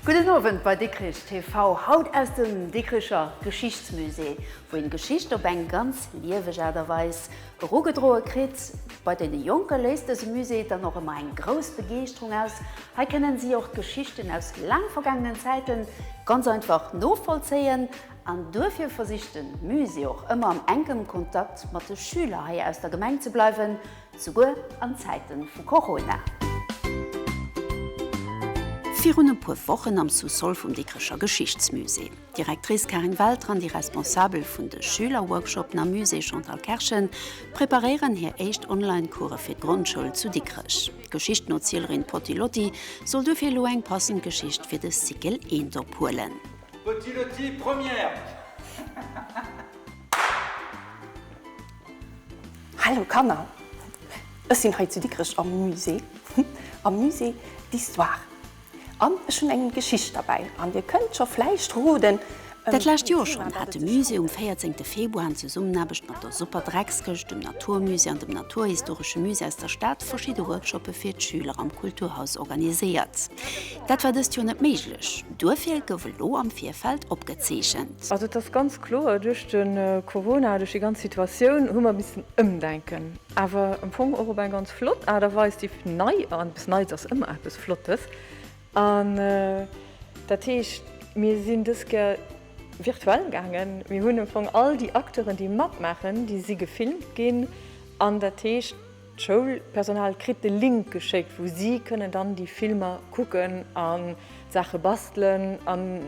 Gudden Owend bei Dikrich TV, haut aus dem Dikricher Geschichtsmusée, wou een Geschicht op eng ganz lieweg Aart a Weis erugedroe kritt. Bei deene Jonke léist dëse Musée dann och ëmmer eng grouss Begeeschterung aus. Hei kënnen si och d'Geschichten aus laang vergaangenen Zäiten ganz einfach novollzéien. An duerfir versicht de Musée och ëmmer am enkem Kontakt mat de Schüler hei aus der Gemeng ze bleiwen, souguer an Zäite vu Corona. Virun e puer Wochen am Sous-sol vum Dikrecher Geschichtsmusée. D'Directrice Karin Welter an déi Responsabel vun de Schülerworkshopen am Musée Chantal Kerschen preparéieren hir éischt Online-Course fir d'Grondschoul zu Dikrech. D'Geschichtenozieelerin Potti Lotti soll duerfir elo eng passend Geschicht fir de Cycle eent ophuelen. Potti Lotti, Première! Hallo Kanner! Ech sinn hei zu Dikrech am Musée, am Musée d'Histoire. An ech hunn eng Geschicht derbäi an dir kënnt scho vläicht roden, ëm Dat lescht Joer schonn hat de Musée um 14 Februar an Zesummenaarbecht mat der Superdreckskëscht, dem Naturmusée an dem Naturhistoresche Musée aus der Stad verschidde Workshoppe fir d'Schüler am Kulturhaus organiséiert. Dat war dëst Joer net méiglech, duerfir gouf elo am Virfeld opgezeechent. Also et ass ganz kloer, duerch de Corona, duerch déi ganz Situatioun hu mer missen ëmdenken, awer am Fong och op eng ganz flott Aart a Weis, déi nei, an eppes Neits ass ëmmer eppes Flottes. An dat heescht, mir sinn dës Kéier virtuell gaangen. Mir hunn am Fong all déi Acteuren, déi matmaachen, déi si gefilmt ginn an dat heescht, D'Schoulpersonal kritt de Link geschéckt, wou si kënnen dann déi Filmer kucken a Saache bastelen an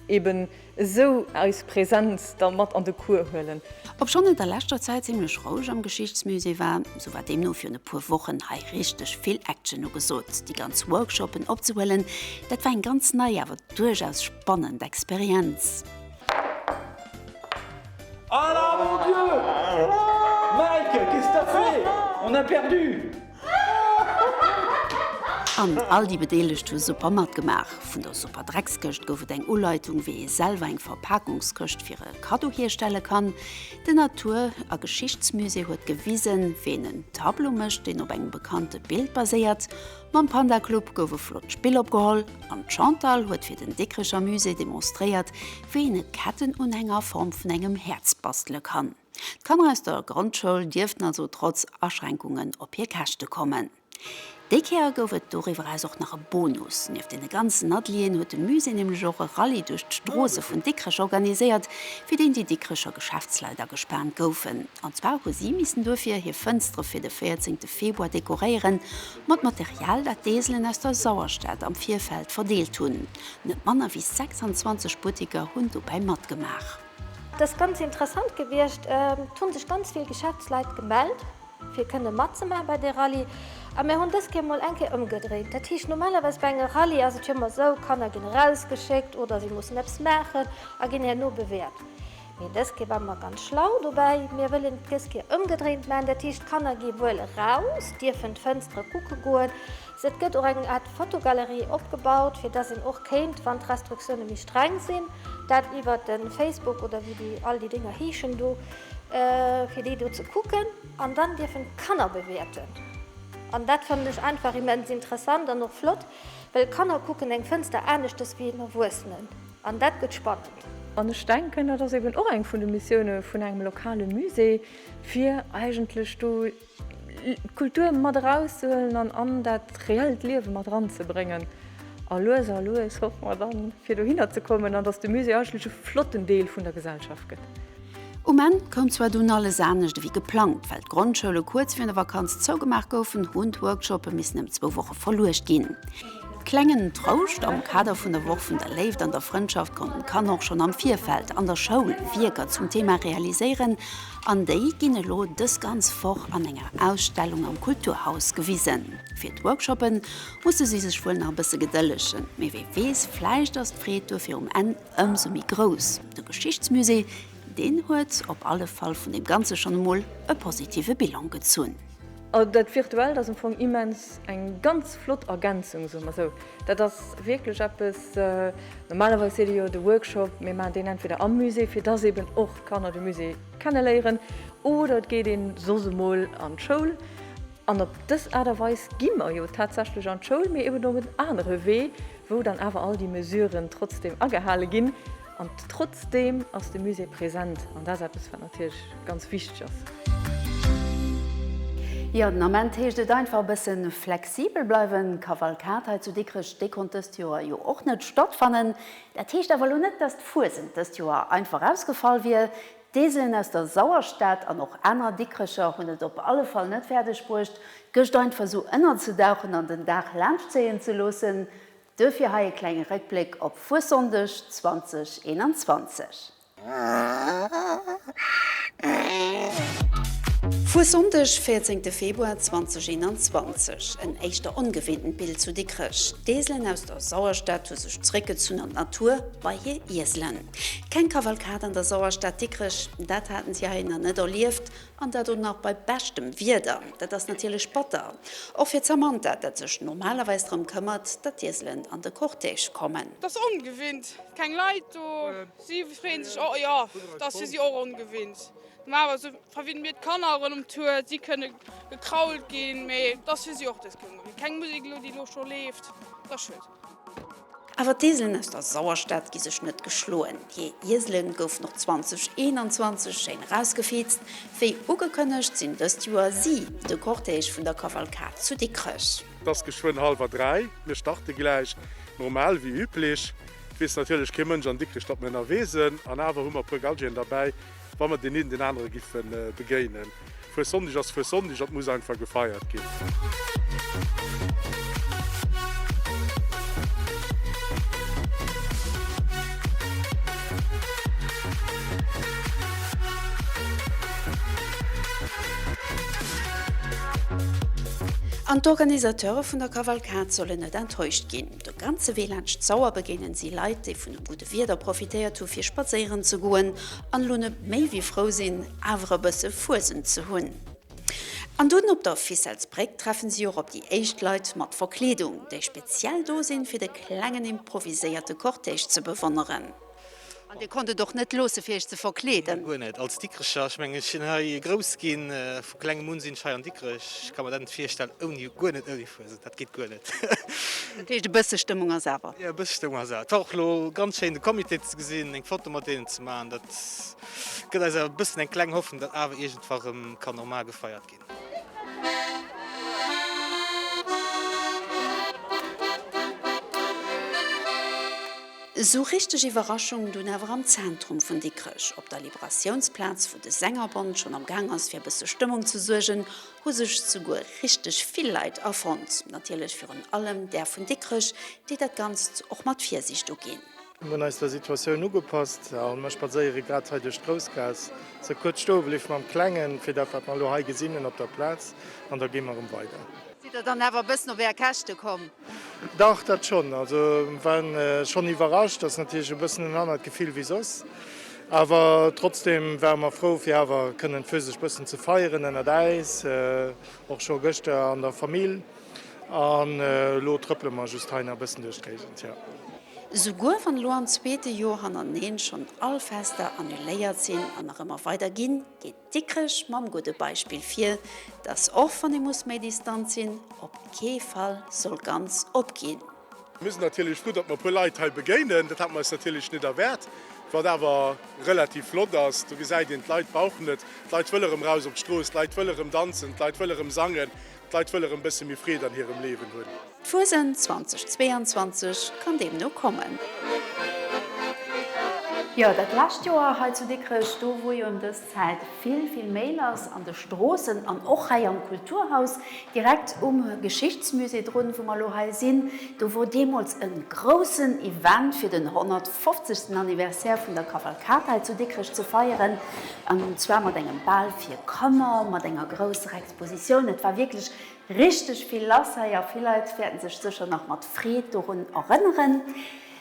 eben esou eis Präsenz da mat an de Cours huelen. Obschonn et a leschter Zäit zimmlech roueg am Geschichtsmusée war, sou war deemno virun e puer Wochen hei richteg vill Action ugesot. Déi ganz Workshopen opzehuelen, dat war eng ganz nei, awer duerchaus spannend Experienz. Ah là mon Dieu! Mike, qu'est-ce t'as fait? On a perdu! An all déi Bedeelegt hu super matgemaach. Vun der Super Dreckskëscht gouf et eng Uleitung, wéi ee selwer eng Verpakungskëscht fir e Kaddo hierstelle kann. Den Natur a Geschichtsmusée huet gewisen, wéi een en Tableau mécht, deen op engem bekannte Bild baséiert. Mam Panda Club gouf e flott Spill opgeholl an d'Chantal huet fir den Dikrecher Musée demonstréiert, wéi een e Kettenunhänger a Form vun engem Häerz bastele kann. D'Kanner aus der Grondschoul dierften also trotz Aschränkungen op hir Käschte kommen. Déi Kéier gouf et doriwwer eraus och nach e Bonus, Nieft deene ganzen Atelieren huet de Musée nämlech och e Rallye duerch d'Stroosse vun Dikrech organiséiert, fir deen déi Dikrecher Geschäftsleit agespaant goufen. An zwar hu si missen duerfir hir Fënstere fir de 14. Februar dekoréieren, mat Material, dat d'Eselen aus der Sauerstad am Virfeld verdeelt hunn. Net manner wéi 26 Butteker hunn dobäi matgemaach. Et ass ganz interessant gewiescht. Et hu sech ganz vill Geschäftsleit gemellt, fir kënne matzemaache bei dee Rallye. A mir hunn dës Kéier mol eng Kéier ëmgedréint. Dat heescht, normalerweis bei engem Rallye ass et jo ëmmer esou, Kanner ginn erausgeschéckt oder si mussen eppes maachen a ginn herno bewäert. Mee dës Kéier ware mer ganz schlau dobäi, mir wëllen et dës Kéier ëmgedréint maachen, dat heescht, d'Kanner gi wuel eraus, dierfen d'Fënstere kucke goen. Et gëtt och eng Aart Fotogalerie opgebaut, fir dass een och kéint, wann d'Restriktioune méi streng sinn, dat iwwert de Facebook oder wéi déi all déi Dénger heeschen do, fir déi do ze kucken. An dann dierfen d'Kanner bewäerten. An dat fannen ech einfach immens interessant an och flott, well Kanner kucken eng Fënster aneschtes wéi en Erwuessenen. An dat gëtt spannend. An ech denken, dat ass eben och eng vun de Missioune vun engem lokale Musée, fir eigentlech do d'Kultur mat erauszehuelen an an dat reellt Liewe mat eranzebréngen. A lues a lues hoffe mer dann, fir dohinner ze kommen an datt de Musée eigentlech e flotten Deel vun der Gesellschaft gëtt. Um Enn koum zwar dunn alles anescht ewéi geplangt. Well d'Grondschoule kuerz virun der Vakanz zougemaach goufen, hunn d'Workshoppe missen ëm zwou Woche verluecht ginn. Klengen Trouscht, Am Kader vun der Woch vun der Léift an der Frëndschaft konnten d'Kanner och schonn am Virfeld an der Schoul Wierker zum Thema realiséieren an déi ginn elo dës ganz Woch an enger Ausstellung am Kulturhaus gewisen. Fir d'Workshoppe musse si sech wuel nach e bësse gedëllegen, mee wee weess, vläicht ass d'Freed duerfir um Enn ëmsou méi grouss. De Geschichtsmusée, deen huet op alle Fall vun deem Ganze schonn emol e positive Bilan gezunn. Also dat Virtuellt ass am Fong immens eng ganz flott Ergänzung, soe mer esou. Dat ass wierklech eppes, normalerweis seet ee jo de Workshop, mir maachen deen entweder am Musée, fir dass eben och d'Kanner de Musée kenneléieren, oder et geet een soss emol an d'Schoul. An op dës Aart a Weis gi mer jo tatsächlech an d'Schoul, mee eben op en anere Wee, wou dann awer all déi Mesuren trotzdeem agehale ginn. An trotzdeem ass de Musée present, an dat ass eppes, wat natierlech ganz wichteg ass. Jo, den Ament heescht et einfach e bësse flexibel bleiwen. D'Kavalkad hei zu Dikrech, déi konnt dëst Joer jo och net stattfannen. Dat heescht awer elo net, dass d'Fuesent dëst Joer einfach ausgefall wier. D'Eselen aus der Sauerstad an och aner Dikrecher hunn et op alle Fall net fäerdeg bruecht, gëscht einfach esou ënnerzedauchen an den Dag laanschtzéien ze loossen. Duerfir hei e klenge Réckbléck op Fuessonndeg 2021. Fuessonndeg, 14 Februar 2021, En éischter ongewinntent Bild zu Dikrech. D'Eselen aus der Sauerstad hu sech zeréckgezunn an d'Natur bei hir Ieselen. Keng Kavalkad an der Sauerstad Dikrech, dat haten si hei nach net erlieft. An dat och nach bei beschtem Wieder. Dat ass natierlech batter. Och fir d'Samantha, dat sech normalerweis drëm këmmert, datt d'Ieselen an de Cortège kommen. Et ass ongewinnt, keng Leit do. Si freeën sech och, jo, et ass fir si och ongewinnt. Normalerweis verwinne mir d'Kanner erëm um Tour, si kënne gekrault ginn, mee et ass fir si och dës Kéier ongewinnt. Keng Musek elo, déi elo scho leeft, et ass schued. Awer d'Eselen aus der Sauerstad gi sech net geschloen. Hir Ieselen goufen och 2021 schéin erausgefiizt. Wéi ugekënnegt sinn dëst Joer si de Cortège vun der Kavalkad zu Dikrech. Et ass geschwënn hallwer 3, mir starte gläich, normal wéi üblich. Et weess natierlech kee Mënsch an Dikrech, datt mir ënnerwee sinn, an awer hu mer e puer Gadgeten derbäi, Wa mer deen een den anere giffe begéinen. Fuessonndeg ass Fuessonndeg an et muss einfach gefeiert ginn. An d'Organisateure vun der Kavalkad sollen net enttäuscht ginn. De ganze Wee laanscht d'Sauer begéinen si Leit, déi vun dem gudde Wieder profitéiert hu fir spadséieren ze goen an elo net méi wéi frou sinn, awer e bësse Fuesent ze hunn. An dunn op der Ficellesbréck treffen si och op déi éischt Leit mat Verkleedung, déi speziell do sinn, fir de klengen improviséierte Cortège ze bewonneren. An Dir konnt et och net loosse fir Iech ze verkleeden? Nee, guer net. Als Dikrecher, ech mengen, ech sinn hei grouss ginn, vu klengem un sinn ech hei an Dikrech. Ech ka mer dat net virstellen ouni, guer net ouni Fuesent, dat geet guer net. Dat heescht e bësse Stëmmung ass awer? Jo, e bësse Stëmmung ass awer. Et war och elo ganz schéin de Comité ze gesinn, eng Foto mat deenen ze maachen. Dat gëtt eis awer e bëssen eng kleng Hoffnung, datt awer iergendwa rëm kann normal gefeiert ginn. Esou richteg Iwwerraschung dunn awer am Zentrum vun Dikrech. Op der Liberatiounsplaz, wou de Sängerbond schonn am Gaang ass fir e bësse Stëmmung ze suergen, hu sech souguer richteg vill Leit afonnt. Natierlech virun allem där vun Dikrech, déi dat Ganzt och mat Virsiicht uginn. Mir hunn eis der Situatioun ugepasst a mir spadséiere grad hei duerch d'Groussgaass. Se kuerz stoe bliww mam Klengen, fir dat wat mer elo hei gesinn hunn op der Plaz, an da gi mer erëm weider. Sidd der dann awer e bëssen op Är Käschte komm? Dach, dat schonn. Also mir waren schonn iwwerrascht. Ass natierlech e bëssen en anert Gefill wéi soss. Awer trotzdeem ware mer frou, fir awer kënnen d'Fuesech bëssen ze feieren ënnert äis, och scho gëschter an der Famill. An elo trëppele mer just hei nach e bëssen duerch d'Géigend, jo. Souguer wann elo am zweete Joer hannerteneen schonn all Fester annuléiert sinn an nach ëmmer weider ginn, geet Dikrech mam gudde Beispill vir, dass och wann ee muss méi distant sinn, op kee Fall soll ganz opginn. Mir sinn natierlech frou, datt mer e puer Leit hei begéinen. Dat hate mer eis natierlech net erwaart, wat awer relativ flott ass. Do gesäit een, d'Leit brauchen et, d'Leit wëlle erëm raus op d'Strooss, d'Leit wëlle erëm danzen, d'Leit wëlle erëm sangen. D'Leit wëlle rëm bësse méi Freed an hirem Liewen hunn. D'Fuesent 2022 kann deemno kommen. Jo, dat lescht Joer hei zu Dikrech, do wor jo ëm dës Zäit vill, vill méi lass an de Stroossen an och hei am Kulturhaus, direkt um Geschichtsmusée drun, wou mer elo hei sinn. Do wor deemools e groussen Event fir den 150. Anniversaire vun der Kavalkad hei zu Dikrech ze feieren, an zwar mat engem Bal fir Kanner, mat enger grousser Expositioun. Et war wierklech richteg vill lass hei a vill Leit wäerten sech sécher nach mat Freed dorun erënneren.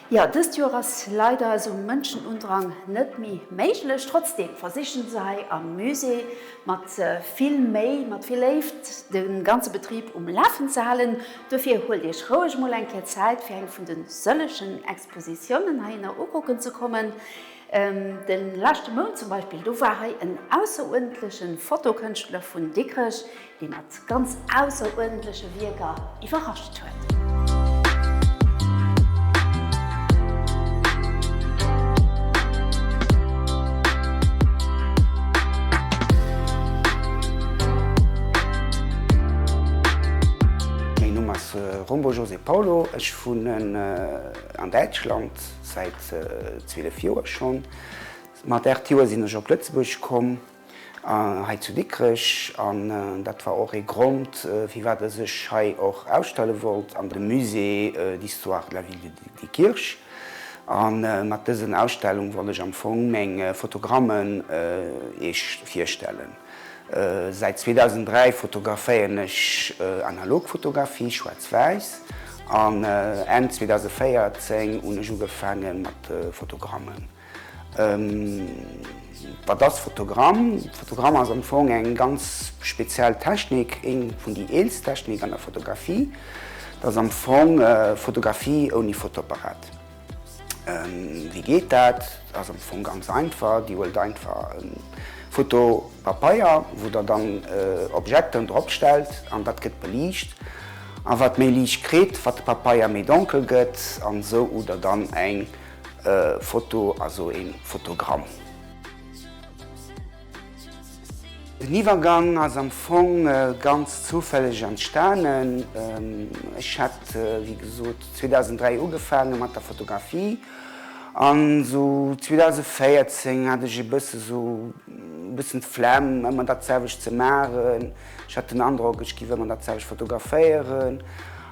Jo, dëst Joer ass leider esou Mënschenundrang net méi méiglech. Trotzdem versichen se hei am Musée mat vill Méi, mat vill Léift de ganze Betrib um Lafen ze halen. Dofir huelt iech roueg mol eng Kéier Zäit fir eng vun de sëllechen Expositiounen heihinner ukucken ze kommen. De leschte Mount zum Beispill, do war hei en ausseruerdentleche Fotokënschtler vun Dikrech, dee mat ganz ausseruerdentleche Wierker iwwerrascht huet. Mäin Numm ass Rombo José Paulo, ech wunnen an Däitschland säit 12 Joer schonn. Mat 8 Joer sinn ech op Lëtzebuerg komm. Hei zu Dikrech, an dat war och ee Grond, firwat ech ech hei och ausstelle wollt an dem Musée d'histoire de la ville de Diekirch. A mat dësen Ausstellung wollt ech am Fong meng Fotogrammen Iech virstellen. Säit 2003 fotograféieren ech analog Fotografie, schwaarz-wäiss, an Enn 2014 hunn ech ugefaange mat Fotogrammen. Wat ass Fotogramm? Fotogramm ass am Fong eng ganz speziell Technik, eng vun déi eelst Technik an der Fotografie. Dat ass am Fong Fotografie ouni Fotoapparat. Wéi geet dat? Dat ass am Fong ganz einfach, Dir huelt einfach e Fotopapeier, wou der dann Objeten drop stellt an dat gëtt beliicht. A wat méi Liicht kritt, wat de Papeier méi donkel gëtt an esou hutt der dann eng Foto, also een Fotogramm. Den Iwwergang ass am Fong ganz zoufälleg entstanen. Ech hat wéi gesot 2003 ugefaange mat der Fotografie an esou 2014 hat ech e bësse sou e bëssen d'Flemm ëmmer dat selwecht ze maachen. Ech hat den Androck ech giff ëmmer dat selwecht fotograféieren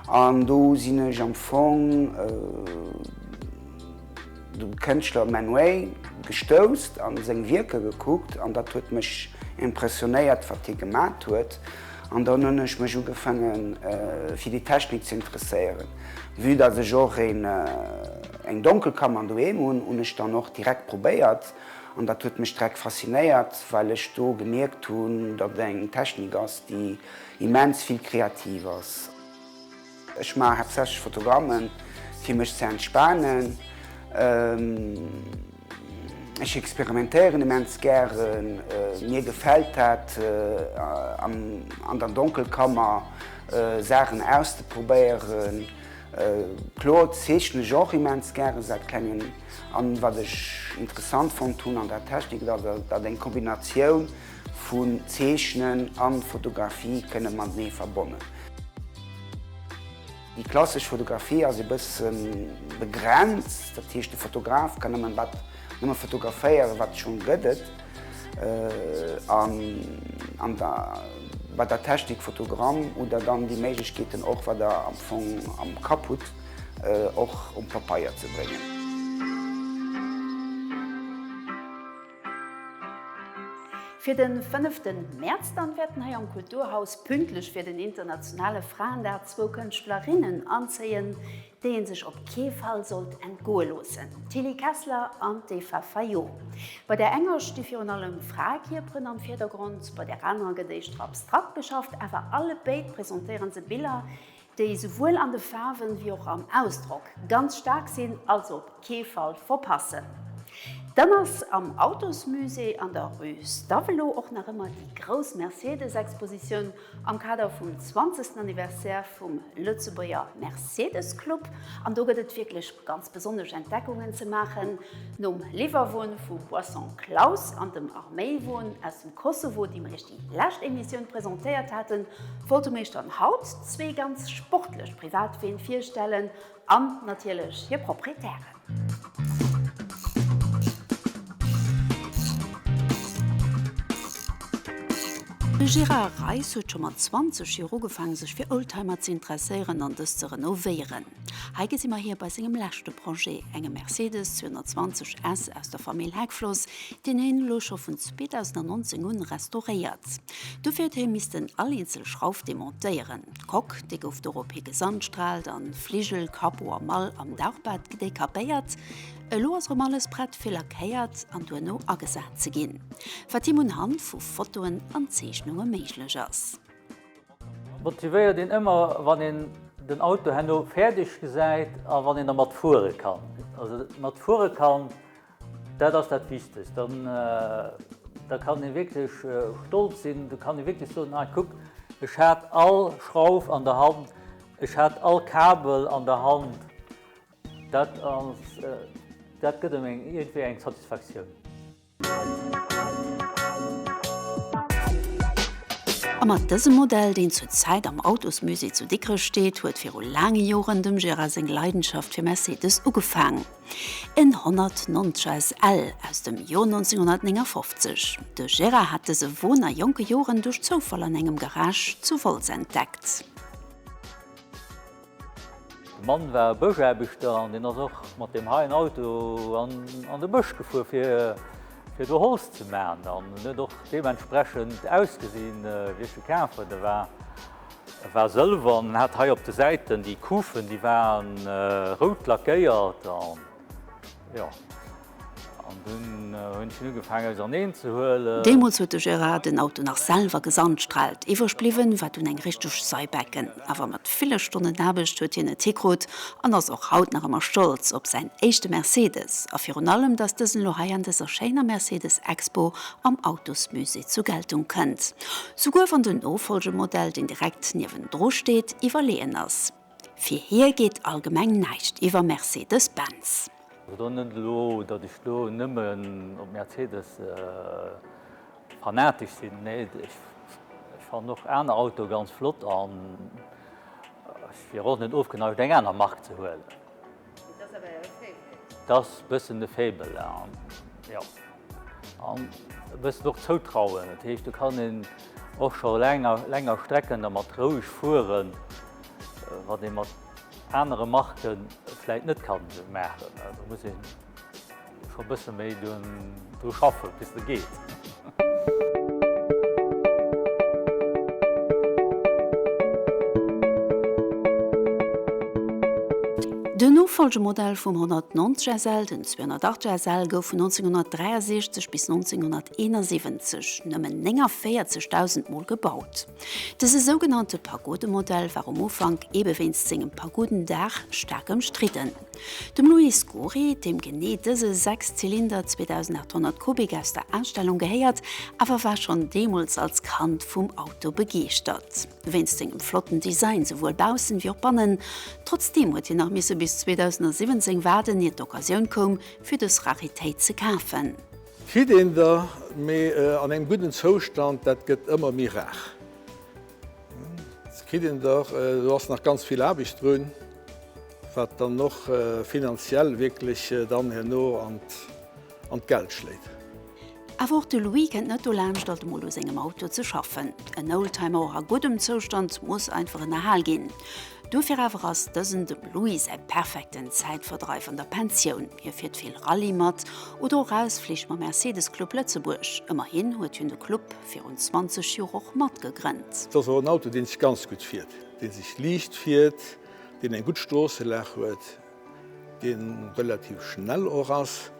an do sinn ech am Fong de Kënschtler Man Ray gestousst an seng Wierker gekuckt an dat huet mech impressionéiert wat hie gemat huet an dann hunn ech mech ugefaange fir déi Technik ze interesséieren. Vue dass ech och eng Donkelkammer doheem hunn, hunn ech dann och direkt probéiert an dat huet mech direkt faszinéiert, well ech do gemierkt hunn, datt et eng Technik ass déi immens vill kreativ ass. Ech maachen haaptsächlech Fotogrammen, fir mech ze entspanen. Ech experimentéieren immens gären. Mir gefält dat, an der Donkelkammer Saachen auszeprobéieren. Kloer zeechnen ech och immens gären säit klengem. An wat ech interessant fonnt hunn an der Technik, dat ass, datt eng Kombinatioun vun Zeechnen an Fotografie kënne matenee verbonnen. Déi klassesch Fotografie ass e bësse begrenzt, dat heescht de Fotograf kann nëmmen wat nëmme fotograféieren, wat schonn gëtt et. An an der bei der Technik Fotogramm hutt der dann déi Méiglechkeeten och wat der am Fong am Kapp hutt och um Papeier ze bréngen. Fir de fënnefte Mäerz dann wäerten hei am Kulturhaus pünktlech fir den internationale Fraendag zwou Kënschtlerinnen anzéien, déi ee sech op kee Fall sollt entgoe loossen, d'Tilly Kessler an d'Eva Fayot. Bei där enger sti virun allem Fraekierperen am Virdergrond, bei där anerer gëtt éischter abstrakt geschafft, awer allebéid presentéiere se Biller, déi souwuel an de Faarwen wéi och am Ausdrock ganz staark sinn, also op kee Fall verpassen. Dann ass am Autosmusée an der Rue Stavelot och nach ëmmer déi grouss Mercedes-Expositioun am Kader vum 20. Anniversaire vum Lëtzebuerger Mercedes Club. An do gëtt et wierklech ganz besonnesch Entdeckungen ze maachen. Nom Liwwerwon vu Boisson Claus an dem Arméiwon aus dem Kosovo, déi mer iech déi lescht Emissioun presentéiert haten, wollte mir iech dann haut zwee ganz sportlech Privatween virstellen an natierlech hir Proprietären. De Gérard Reis huet scho mat 20 Joer ugefaangen, sech fir Oldtimer ze interesséieren an dës ze renovéieren. Hei gesi mer hie bei sengem leschte Projet, engem Mercedes 220 S aus der Famill Heckfloss, deen hien elo scho vun 2019 un restauréiert. Dofir huet hie missten all eenzel Schrauf demontéieren. D'Coque, déi gouf dorop hi gesandstraalt an Fligel, Capot a Mall am Dauchbad dekapéiert. Elo ass erëm alles prett fir lackéiert an duerno agesat ze ginn, wat him unhand vu Fotoen an Zeechnunge méiglech ass. Motivéiert een ëmmer wann een den Auto herno fäerdeg gesäit a wann een dermat fuere kann. Also mat fuere kann, dat ass dat Wichtegst. Dann da kann ee wierklech stolz sinn, do kann ee wierklech soen, ah kuck, ech hat all Schrauf an der Hand, ech hat all Kabel an der Hand. Dat ass, dat gëtt em iergendwéi eng Satisfaktioun. A mat dësem Modell, deen zur Zäit am Autosmusée zu Dikrech steet, huet viru laange Joren dem Gérard seng Leidenschaft fir Mercedes ugefaang. En 190 SL aus dem Joer 1959. De Gérard hat dëse Won a jonke Joren duerch Zoufall an engem Garage zu Wolz entdeckt. De Mann war e Bëschaarbechter an deen ass och mat deem heien Auto an de Bësch gefuer fir do Holz ze maachen an en huet och deementsprechend ausgesinn wéi ech e kaf hunn. E war e war sëlwer an en hat hei op de Säiten déi Kufen, déi waren rout lackéiert an jo. An dunn hunn ech ugefaangen auserneen ze huelen. Deemools huet de Gérard den Auto nach selwer gesandstrahlt. Iwwreg bliwwen war dunn eng richteg Seibecken. Awer mat ville Stonnen Aarbecht huet hien et hikrut an ass och haut nach ëmmer stolz op säin éischte Mercedes a virun allem, dass dësen elo hei an dëser schéiner Mercedes Expo am Autosmusée zu Geltung kënnt. Souguer wann den Nofolgemodell, deen direkt niewendru steet, iwwerleeën ass. Fir hie geet allgemeng näischt iwwer Mercedes-Benz. Et ass net elo, datt ech do nëmmen op Mercedes fanatesch sinn, nee ech fannen och aner Autoe ganz flott an ech wier och net ofgeneigt eng aner Mark ze huelen. Et ass awer Äre Favorite? Et ass e bëssen de Faible, jo. An e bëssen och Zoutrauen. Dat heescht, do kann een och scho länger Strecken dermat roueg fueren, wat ee mat anere Marke vläit net ka maachen. Do muss ee scho e bësse méi dru schaffen, bis et geet. Den Nofollgemodell vum 190 SL, den 208 SL, gouf vun 1963 bis 1971 nëmmen 49.000 Mol gebaut. Dëse sougenannte Pagodemodell war um Ufank ebe wéinst sengem Pagodendaach staark ëmstridden. Dem Louis Gori, deem genee dëse Sechszylinder 2800 Kubik aus der Ausstellung gehéiert, awer war schonn deemools als Kand vum Auto begeeschtert. Wéinst sengem flotten Design souwuel baussen wéi och bannen. Trotzdeem huet hien nach misse bis 2017 waarden, ier d'Occasioun koum, fir dës Raritéit ze kafen. Kritt een der, mee an engem gudden Zoustand, dat gëtt ëmmer méi rar. Et kritt een der, do ass nach ganz vill Aarbecht drun, wat dann och finanziell wierklech dann herno an d'Geld schléit. Awer och de Louis kënnt net dolaanscht alt emol u sengem Auto ze schaffen. En Oldtimer och a guddem Zoustand muss einfach ënnerhal ginn. Dofir awer ass dësen dem Louis säi perfekten Zäitverdreif an der Pensioun. Hie fiert vill Rallye mat oder och Ausflich mam Mercedes Club Lëtzebuerg. Ëmmerhin huet hien de Club virun 20 Joer och matgegrënnt. Et ass och en Auto, deen sech ganz gutt fiert, dee sech liicht fiert, deen eng gutt Stroosselag huet, dee relativ schnell och ass.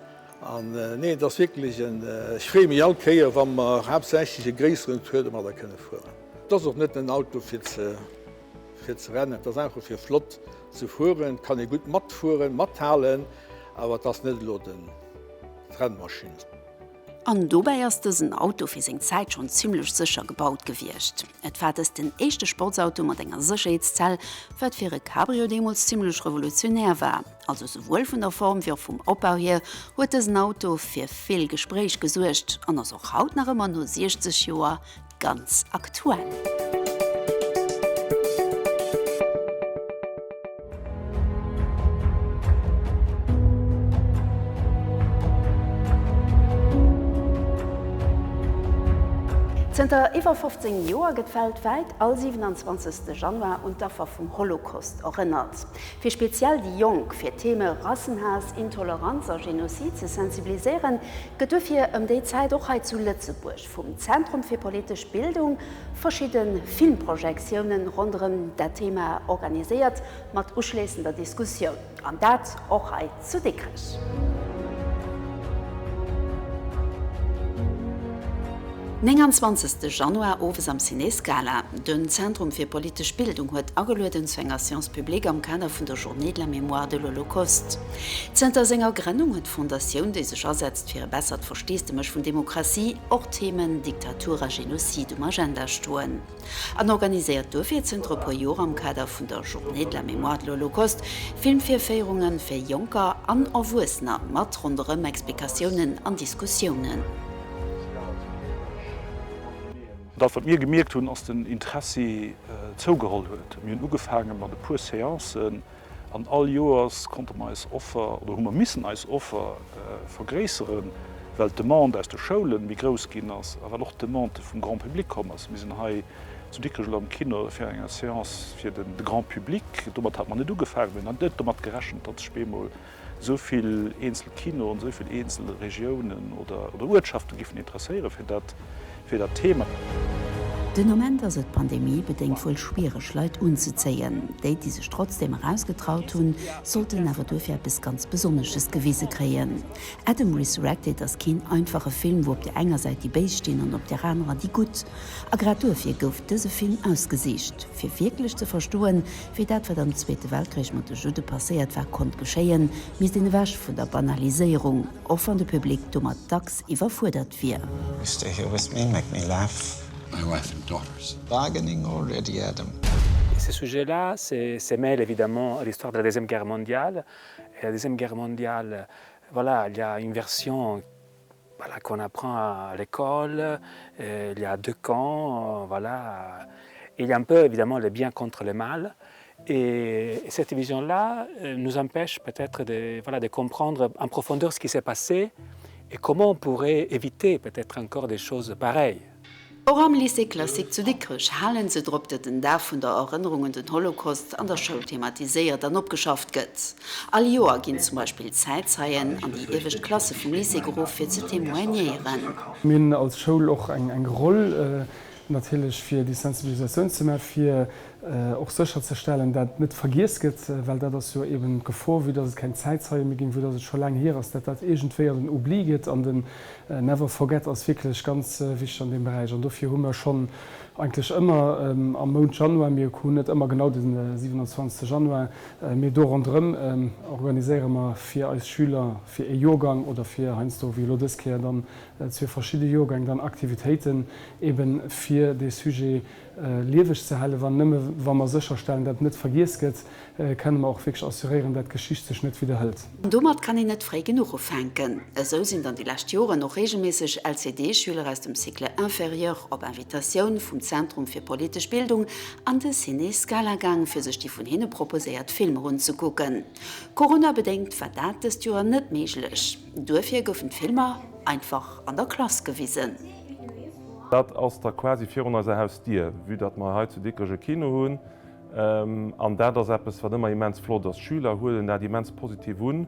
An nee, et ass wierklech en, ech freeë mech all Kéier, wa mer haaptsächlech e gréisseren Tour domadder kënne fueren. Et ass och net en Auto fir ze fir ze rennen, et ass einfach fir flott ze fueren. Et kann ee gutt matfueren, mathalen, awer et ass net elo den d'Rennmaschinn. An dobäi ass dësen Auto fir seng Zäit schonn zimmlech sécher gebaut gewiescht. Et war dëst den éischte Sportsauto mat enger Sécherheetszell, wat fir e Cabrio deemools zimmlech revolutionär war. Also souwuel vun der Form wéi och vum Opbau hier huet dësen Auto fir vill Gespréich gesuergt an ass och haut nach ëmmer no 60 Joer ganz aktuell. Zënter iwwer 15 Joer gëtt weltwäit all 27. Januar un d'Affer vum Holocaust erënnert. Fir speziell déi Jonk fir d'Theme Rassenhaass, Intoleranz a Genozid ze sensibiliséieren, gëtt dofir ëm déi Zäit och hei zu Lëtzebuerg vum Zentrum fir politesch Bildung verschidde Filmprojektiounen ronderëm dat Thema organiséiert mat uschléissender Diskussioun. An dat och hei zu Dikrech. 29 Januar owes am Ciné Scala. Den Zentrum fir politesch Bildung huet agelueden zu enger Séance publique am Kader vun der Journée de la mémoire de l'Holocauste. Zënter senger Grënnung huet d'Fondatioun, déi sech asetzt fir e bessert Versteesdemech vun Demokratie, och d'Themen Diktatur a Genozid um Agenda stoen. An organiséiert duerfir zënter e puer Joer am Kader vun der Journée de la mémoire de l'Holocauste Filmvirféierunge fir Jonker an Erwuessener mat ronderëm Explikatiounen an Diskussiounen. Dat wat mir gemierkt hunn, ass den Interessi zougeholl huet. Mir hunn ugefaange mat e puer Seancen An all Joers konnte mer eis Offer, oder hu mer missen eis Offer vergréisseren, well d'Demande aus de Schoule méi grouss ginn ass a well och d'Demande vum Grand public komm ass. Mir sinn hei zu Dikrech elo am Kino fir enger Seance fir de Grand public. Domat hate mer net ugefaangen. Mir hunn net domat gerechent, datt sech bemol esou vill eenzel Kinoen, esou vill eenzel Regiounen oder Uertschafte giffen interesséiere fir dat, fir dat Thema. Den Ament ass et pandemiebedéngt wuel schwiereg Leit unzezéien. Déi, déi sech trotzdeem erausgetraut hunn, sollten awer duerfir eppes ganz Besonnesches gewise kréien. Adam Resurrected ass keen einfache Film, wou op der enger Säit déi Béis stinn an op der anerer déi Gutt. A grad duerfir gouf dëse Film ausgesicht, fir wierklech ze verstoen, Wéi dat, wat am Zweete Weltkrich mat de Judde passéiert war, konnt geschéien, misst een ewech vun der Banaliséierung, och wann de Public domat dacks iwwerfuerdert wier. You stay here with me, make me laugh. My wife and daughters. Bargaining already, Adam. Ce sujet-là se mêle évidemment à l'histoire de la Deuxième Guerre mondiale. Et la Deuxième Guerre mondiale, voilà, il y a une version voilà, qu'on apprend à l'école, il y a deux camps, voilà. Il y a un peu évidemment le bien contre le mal. Et cette vision-là nous empêche peut-être de, voilà, de comprendre en profondeur ce qui s'est passé et comment on pourrait éviter peut-être encore des choses pareilles. Och am Lycée classique zu Dikrech halen se drop, datt den Dag vun der Erënnerung un den Holocaust an der Schoul thematiséiert an opgeschafft gëtt. All Joer ginn zum Beispill Zäitzeien an déi iewescht Klasse vum Lycée geruff, fir ze témoignéieren. Mir hunn als Schoul och eng Roll natierlech, fir déi Sensibilisatioun ze maachen, fir och sécherzestellen, dat net vergiess gëtt, well dat ass jo eben d'Gefor, vue dass et keng Zäitzeie méi ginn, vue dass et scho laang hier ass, dat dat iergendwéi an den Oubli gëtt. An den Never forget ass wierklech ganz wichteg an deem Beräich. An dofir hu mer schonn eigentlech ëmmer am Mount Januar, mir hunn net ëmmer genau de 27. Januar, mee do ronderëm organiséiere mer fir eis Schüler, fir ee Joergang oder fir heiansdo, wéi elo dës Kéier, dann zwee verschidde Joergäng, dann Aktivitéiten eben fir dee Sujet lieweg ze halen. Wann nëmme wa mer sécherstellen, dat et net vergiess gëtt, kenne mer och wierklech assuréieren, dat d'Geschicht sech net widderhëlt. An domat kann een net fréi genuch ufänken. Esou sinn dann déi lescht Joren och reegelméisseg LCD-Schüler aus dem Cycle inférieur op Invitatioun vum Zentrum fir politesch Bildung an de Ciné Scala gaang, fir sech déi vun hinne proposéiert Filmer unzekucken. Corona-bedéngt war dat dëst Joer net méiglech, duerfir goufen d'Filmer einfach an der Klass gewisen. Dat ass da quasi virun eiser Hausdier, vue datt mer hei zu Dikrech e Kino hunn. An dat ass eppes, wat ëmmer immens flott ass. D'Schüler huelen dat immens positiv un.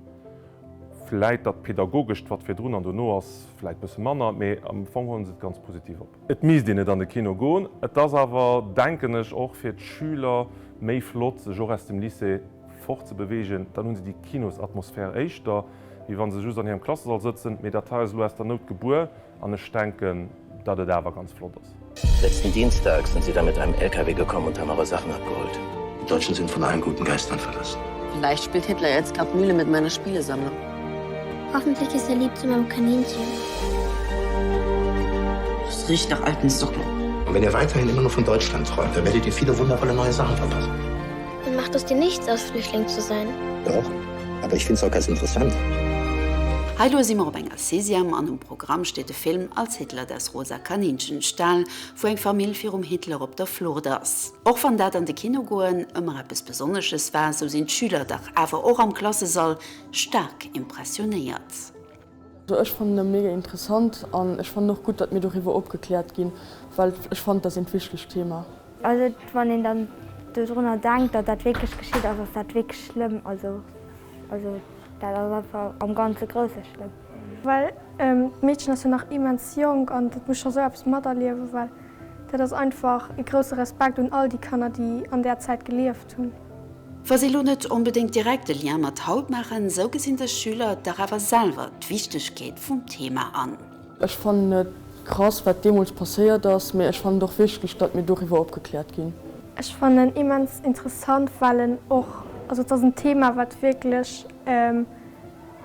Vläit dat Pedagogescht, wat virdrun an dono ass, vläit bësse manner, mee am Fong huele se et ganz positiv op. Et misst een net an de Kino goen. Et ass awer, denken ech, och fir d'Schüler méi flott, sech och aus dem Lycée fortzebewegen. Dann hu se déi Kinosatmosphär éischter, wéi wa se just an hirem Klassesall sëtzen. Mee dat hei ass elo aus der Nout gebuer. An ech denken, datt et awer ganz flott ass. Letzten Dienstag sind sie da mit einem LKW gekommen und haben eure Sachen abgeholt. Die Deutschen sind von allen guten Geistern verlassen. Vielleicht spielt Hitler jetzt grad Mühle mit meiner Spielesammlung. Hoffentlich ist er lieb zu meinem Kaninchen. Es riecht nach alten Socken. Und wenn ihr weiterhin immer nur von Deutschland träumt, dann werdet ihr viele wundervolle neue Sachen verpassen. Und macht es dir nichts aus, Flüchtling zu sein? Doch, aber ich finde es auch ganz interessant. Hei elo si mer op enger Sixième an um Programm steet de Film Als Hitler das rosa Kaninchen stahl, wou eng Famill virum Hitler op der Flucht ass. Och wann dat an de Kino goen ëmmer eppes Besonnesches war, sou sinn d'Schüler dach awer och am Klassesall staark impressionéiert. Ech fannen e mega interessant an ech fannen och gutt, datt mir doriwwer opgekläert ginn, well ech fannen, dat ass eent wichtegt Thema. Also wann een dann dodrunner denkt, datt dat wierklech geschitt ass, ass dat wierklech schlëmm. Also also dat ass einfach am ganze Grousse schlëmm. Well d'Meedchen ass jo nach immens jonk an dat muss scho sou eppes materliewen, well dat ass einfach e grousse Respekt un all déi Kanner, déi an där Zäit gelieft hunn. Wa si lo net onbedéngt direkt e Lien mat haut maachen, sou gesinn dës Schüler dach awer selwer d'Wichtegkeet vum Thema an. Ech fannen et krass wat deemools passéiert ass, mee ech fannen et och wichteg datt mir doriwwer opgekläert ginn. Ech fannen en immens interessant, well en och, also et ass en Thema wat wierklech,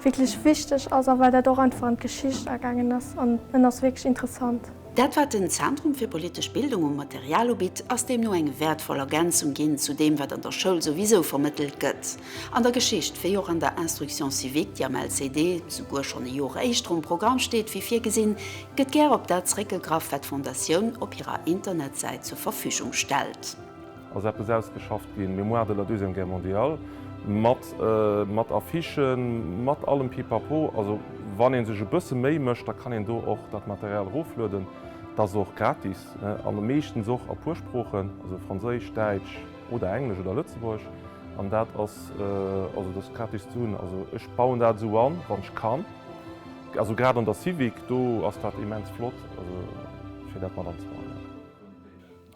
wierklech wichteg ass a well dat och einfach an d'Geschicht agaangen ass an en ass wierklech interessant. Dat wat den Zentrum fir politesch Bildung u Material ubitt, ass deemno eng wäertvoll Ergänzung ginn zu deem wat an der Schoul souwisou vermëttelt gëtt. An der Geschicht, wéi och an der Instruction civique, déi am LCD souguer schonn e Jor éischter um Programm steet wéi virgesinn, gëtt gär op dat zréckgegraff wat d'Fondatioun op hirer Internetsäit zur Verfügung stellt. Ass eppes ausgeschafft ginn, Mémoire de la Deuxième Guerre mondiale, mat, mat Affichen, mat allem Pipapo. Also wann ee sech e bësse Méi mécht, da kann een do och dat Material eroflueden. Dat ass och gratis an meeschtens och a puer Sproochen, also Franséisch, Däitsch oder Englesch oder Lëtzebuergesch. An dat ass, also dat ass gratis ze hunn. Also ech bauen dat esou an, wann ech kann. Also grad an der Civic, do ass dat immens flott, also fir dat mat anzebauen.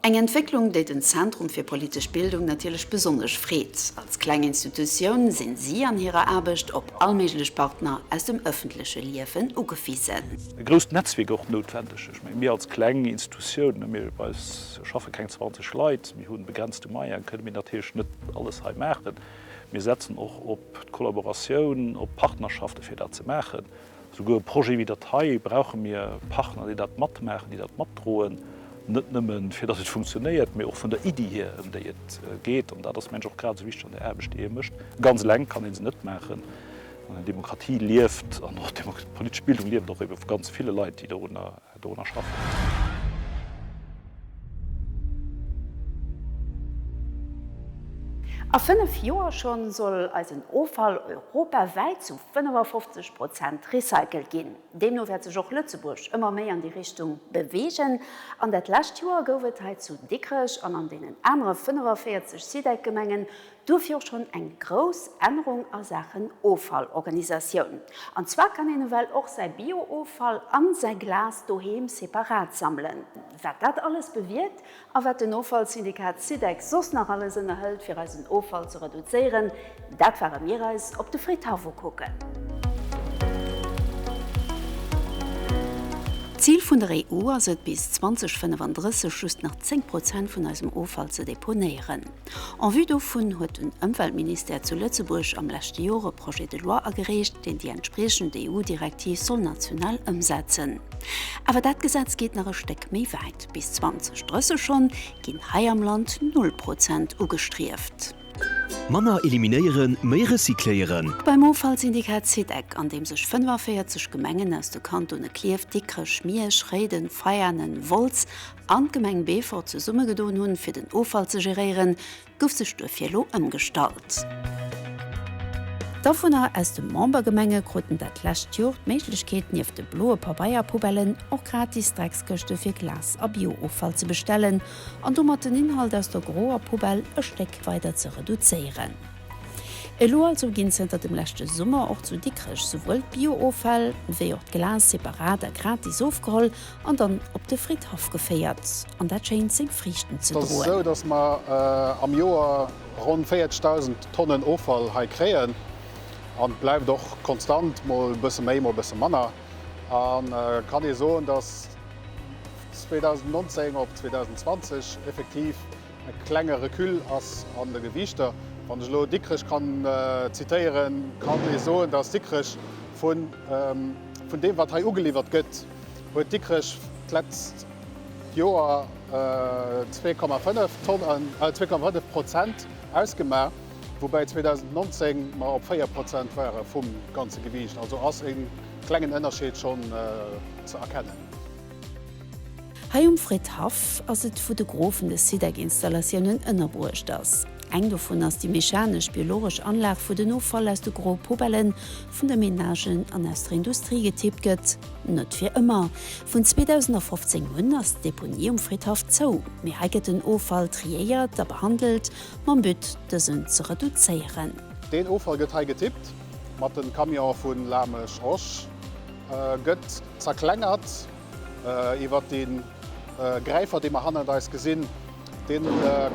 Eng Entwécklung, déi den Zentrum fir politesch Bildung natierlech besonnesch freet. Als kleng Institutioun sinn si an hirer Aarbecht op all méiglech Partner aus dem ëffentleche Liewen ugewisen. E grousst Netzwierk och noutwendeg. Ech mengen, mir als kleng Institutioun, mir, bei eis schaffe keng 20 Leit, mir hu begrenzte Moyenen, kënne mir natierlech net alles hei maachen. Mir setzen och op d'Kollaboratioun, op Partnerschaften, fir dat ze maachen. Souguer e Projet wéi dat hei brauche mir Partner, déi dat matmaachen, déi dat matdroen, net nëmmen fir datt et funktionéiert, mee och vun der Iddi hier, ëm déi et geet. An dat ass, mengen ech, och grad esou wichteg an der Aarbecht, déi ee mécht. Ganz eleng kann ee se net maachen. An eng Demokratie lieft an och d'politesch Bildung lieft och ebe vu ganz ville Leit, déi dorunner dorunner schaffen. A 5 Joer schonn soll eisen Offall europawäit zu 55 Prozent recycelt ginn. Deemno wäert sech och Lëtzebuerg ëmmer méi an déi Richtung beweegen. An dat lescht Joer gouf et hei zu Dikrech an an deenen anere 45 SIDEC-Gemengen Duerfir och schonn eng grouss Ännerung a Saachen Offallorganisatioun. An zwar kann een ewell och säi Bio-Offall an säi Glas doheem separat sammelen. Wat dat alles bewierkt a wat den Offallsyndikat Sidec soss nach alles ënnerhëlt fir eisen Offall ze reduzéieren, dat ware mir eis op de Fridhaff ukucken. D'Zil vun der EU ass et, bis 2035 just nach 10 Prozent vun eisem Offall ze deponéieren. En vue dovun huet den Ëmweltministère zu Lëtzebuerg am leschte Jor e Projet de loi agereecht, deen déi entspriechend EU-Direktiv soll national ëmsetzen. Awer dat Gesetz geet nach e Stéck méi wäit, Bis 2030 schonn ginn hei am Land null Prozent ugestrieft. Manner eliminéieren, méi recycléieren. Beim Offallsyndikat SIDEC, an deem sech 45 Gemengen aus de Kantone Klierf, Dikrech, Miersch, Réiden, Veianen, Wolz an d'Gemeng Beefort zesummegedoen hunn, fir den Offall ze geréieren, gouf sech duerfir elo ëmgestallt. D'Awunner aus de Membergemenge kruten dat lescht Jor d'Méiglechkeet, nieft de bloe Pabeierpoubellen och gratis Dreckskëschte fir Glas a Biooffall ze bestellen an domat den Inhalt aus der groer Poubelle e Stéck weider ze reduzéieren. Elo also ginn zënter dem leschte Summer och zu Dikrech souwuel d'Biooffäll wéi och d'Glas separat a gratis ofgeholl An dann op de Fridhaff geféiert. An dat schéint seng Friichten ze Et ass esou, droen. datt mer am Joer ronn 40.000 Tonnen Offall hei kréien. An et bleift och konstant, mol e bësse méi, mol e bësse manner. A kann ee soen, datt 2019 op 2020 effektiv e klenge Recul ass an de Gewiichter. Wann ech elo Dikrech kann zitéieren, kann ee soen, datt Dikrech vun deem, wat hei ugeliwwert gëtt, huet Dikrech d'letzt Joer 2,5 Tonnen, 2,5 Prozent ausgemaach, woubäi 2019 mer op 4 Prozent ware vum ganze Gewiicht. Also ass e klengen Ënnerscheed schonn ze erkennen. Hei um Fridhaff ass et, wou de Gros vun de Sidec-Installatiounen ënnerbruecht ass. Eng dovun ass déi mechanesch-biologesch Anlag, wou den Offall aus de groe Poubellen vun de Menagen an aus der Industrie getippt gëtt. Net fir ëmmer. Vun 2015 un ass d'Deponie um Fridhaff zou, mee hei gëtt den Offall triéiert a behandelt, mam But, dësen ze reduzéieren. Deen Offall gëtt hei getippt mat de Camion vu Lamesch-Rosch, gëtt zerklengert iwwert dee Gräifer, dee mer hannert eis gesinn. Dee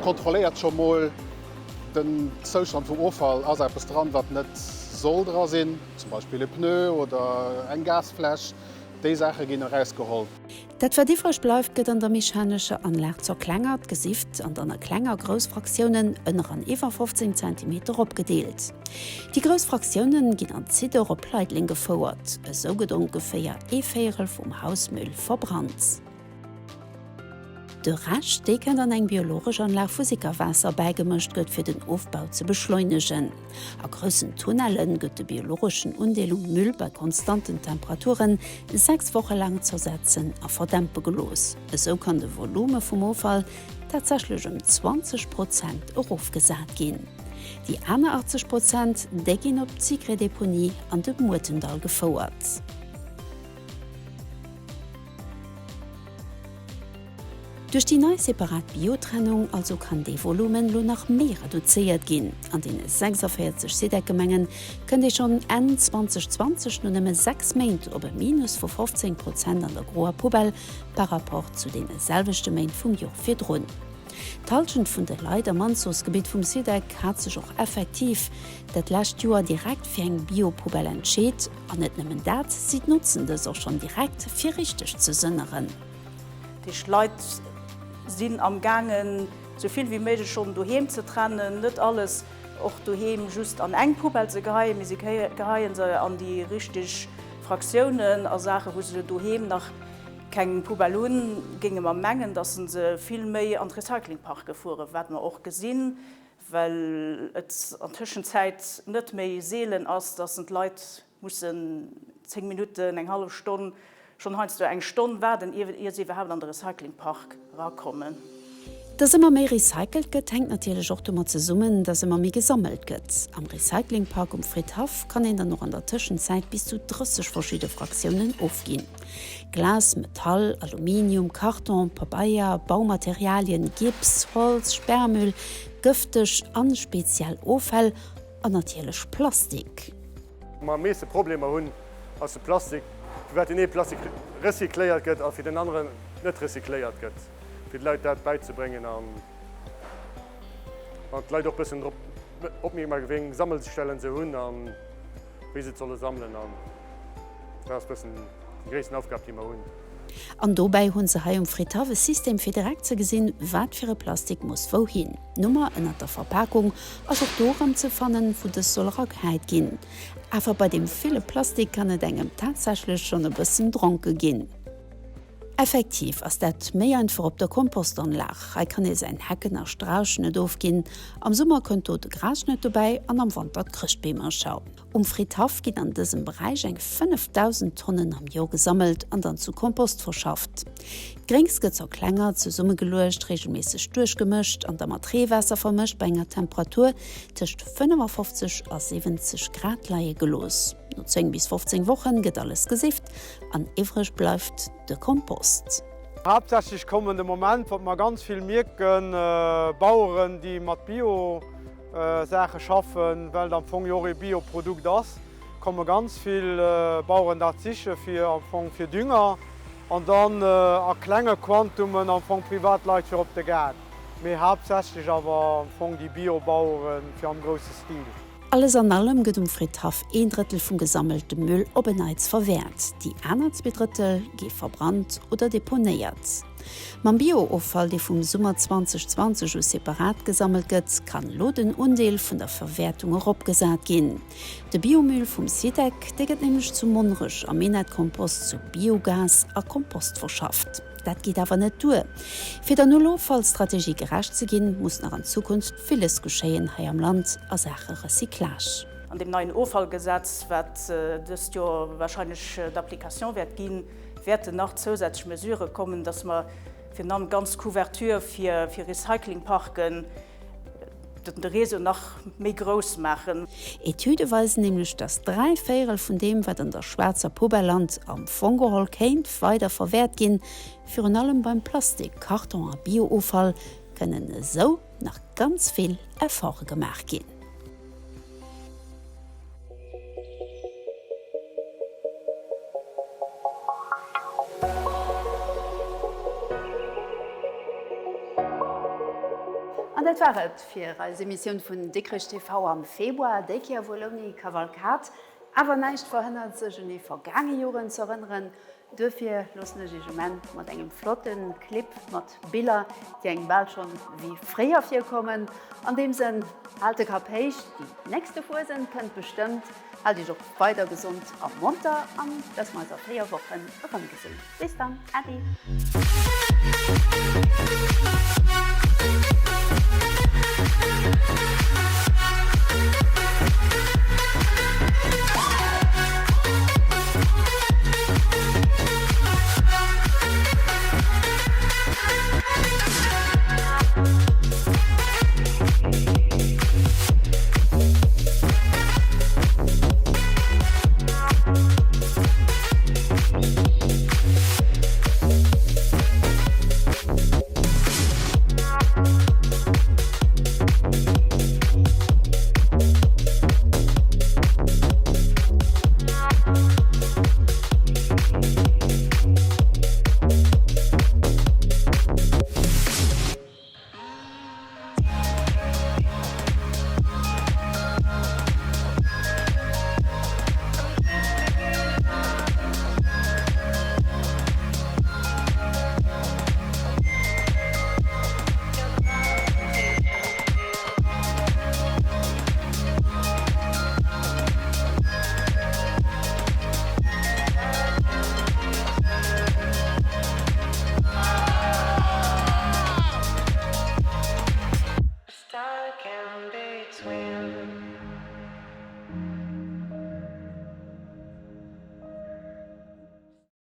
kontrolléiert scho mol den Zoustand vum Offall. Ass eppes dran, wat net soll dra sinn, zum Beispill e Pneu oder eng Gasfläsch? Déi Saache ginn erausgeholl. Dat wat iwwreg bleift, gëtt an der mechanescher Anlag zerklengert, gesift an dann a kleng a grouss Fraktiounen ënner an iwwer 15 Zentimeter opgedeelt. Déi grouss Fraktiounen ginn an d'Sidor op Leideleng gefouert. Esou gëtt ongeféier ee Véierel vum Hausmüll verbrannt. De Rescht, dee kennt an eng biologesch Anlag wou Sickerwaasser bäigemëscht gëtt fir den Ofbau ze beschleunegen. A groussen Tunnelle gëtt de biologeschen Undeel um Müll bei konstanten Temperaturen 6 Woche laang zersetzen a verdämpe gelooss. Esou kann de Volume vum Offall tatsächlech ëm 20 Prozent erofgesat ginn. Déi aner 80 Prozent, déi ginn op d'Sicre-Deponie an de Muertendall gefouert. Duerch déi nei separat Biotrennung also kann dee Volumen elo nach méi reduzéiert ginn. An deene 46 SIDEC-Gemengen kënnt ee schonn Enn 2020 no nëmme 6 Méint op e Minus vu 15 Prozent an der groer Poubelle par rapport zu deene selwechte Méint vum Jor virdrun. D'Hallschent vun de Leit am Anzuchsgebitt vum SIDEC hat sech och effektiv dat lescht Joer direkt fir eng Biopoubelle entscheet. An net nëmmen dat, si notzen dës och schonn direkt, fir richteg ze sënneren. Dat heescht, d'Leit sinn am gaangen, esou vill wéi méiglech schonn doheem ze trennen, net alles och doheem just an eng Poubelle ze geheien, mee si geheie se an déi richteg Fraktiounen a Saachen, wou se doheem nach keng Poubelle hunn, géinge mer mengen, dass se vill méi an d'Recyclingparke fueren, wat mer och gesinn, well et an Tëschenzäit net méi seelen ass, dass d'Leit mussen 10 Minutten, eng hallef Stonn, schonn heiansdo eng Stonn waarden, ier se iwwerhaapt an de Recyclingpark erakommen. Dass ëmmer méi recycelt gëtt, hänkt natierlech och domat zesummen, dass ëmmer méi gesammelt gëtt. Am Recyclingpark um Fridhaff kann een dann och an der Tëschenzäit bis zu 30 verschidde Fraktiounen ofginn. Glas, Metall, Aluminium, Karton, Pabeier, Baumaterialien, Gips, Holz, Sperrmüll, gëfteg an speziell Offäll an natierlech Plastik. Mer am meeschte Problemer hunn, ass de Plastik, firwat deen ee Plastik recycléiert gëtt a fir den aneren net recycléiert gëtt, fir de Leit dat bäizebréngen an d'Leit och bëssen drop opmierksam maachen, wéi eng Sammelstellen se hunn a wéi se et solle sammelen. An dat ass bëssen déi gréissten Aufgab, déi mer hunn. An dobäi hunn se hei um Fridhaff e System fir direkt ze gesinn, wat fir e Plastik muss wouhin. D'Nummer ënnert der Verpakung ass och do erëm ze fannen, wou dës soll eragehäit ginn. Awer bei deem ville Plastik kann et engem tatsächlech schonn e bëssen dronke ginn. Effektiv ass dat méi einfach op der Kompostanlag. Hei kann ee säin Hecken a Strauchschnëtt ofginn. Am Summer kënnt do de Grasschnëtt dobäi an am Wanter d'Chrëschtbeemercher. Um Fridhaff ginn an dësem Beräich eng 5.000 Tonnen am Joer gesammelt an dann zu Kompost verschafft. D'Gréngs gëtt zerklengert, zesummegeluecht, reegelméisseg duerchgemëscht an da mat Reewaasser vermëscht bei enger Temperatur tëscht 55 a 70 Grad leie gelooss. No 10 bis 15 Wochen gëtt alles gesift an iwwreg bleift de Kompost. Haaptsächlech kommen de Moment, wat mer ganz vill mierken, Baueren, déi mat Bio Saache schaffen, well et am Fong jo och ee Bioprodukt ass, komme ganz vill Baueren dat siche fir am Fong fir Dünger an dann a klenge Quantumen am Fong Privatleit fir op de Gaart, mee haaptsächlech awer am Fong déi Biobauere fir am grousse Stil. Alles an allem gëtt um Fridhaff een Drëttel vum gesammelte Müll op en Neits verwäert, déi aner zwee Drëttel gi verbrannt oder deponéiert. Mam Bio-Offall, dee vum Summer 2020 u separat gesammelt gëtt, kann elo den Undeel vun der Verwäertung eropgesat ginn. De Biomüll vum SIDEC, dee gëtt nämlech zu Monnerech am Minett-Kompost zu Biogas a Kompost verschafft. Dat geet awer net duer. Fir der Null-Offall-Strategie gerecht ze ginn, muss nach an Zukunft villes geschéien hei am Land a Saache Recyclage. An deem neien Offallgesetz, wat dëst Joer wahrscheinlech d'Application wäert ginn, wäerten nach zousätzlech Mesurë kommen, dass mer virun allem d'ganz Couverture fir Recyclingparken. De Réseau nach méi grouss maachen. Etüde weisen nämlech, dass 3 Véierel vun deem, wat an der schwaarzer Poubelle lant, am Fong geholl kéint weider verwäert ginn. Virun allem beim Plastik, Karton a Biooffall kënnen esou nach ganz vill Efforte gemaach ginn. An dat war et fir eis Emissioun vun Dikrech TV am Februar, déi Kéier wuel ouni Kavalkad, awer näischt verhënnert sech un déi vergaange Joren z'erënneren. Duerfir loossen ech iech um Enn mat engem flotte Clip mat Biller, déi engem bal schonn wéi fréier virkommen. An deem Sënn, haalt de Kapp héich, déi nächste Fuesent kënnt bestëmmt. Haalt iech och weider gesond a monter an dass mer eis a 4 Wochen erëmgesinn. Bis dann, Äddi!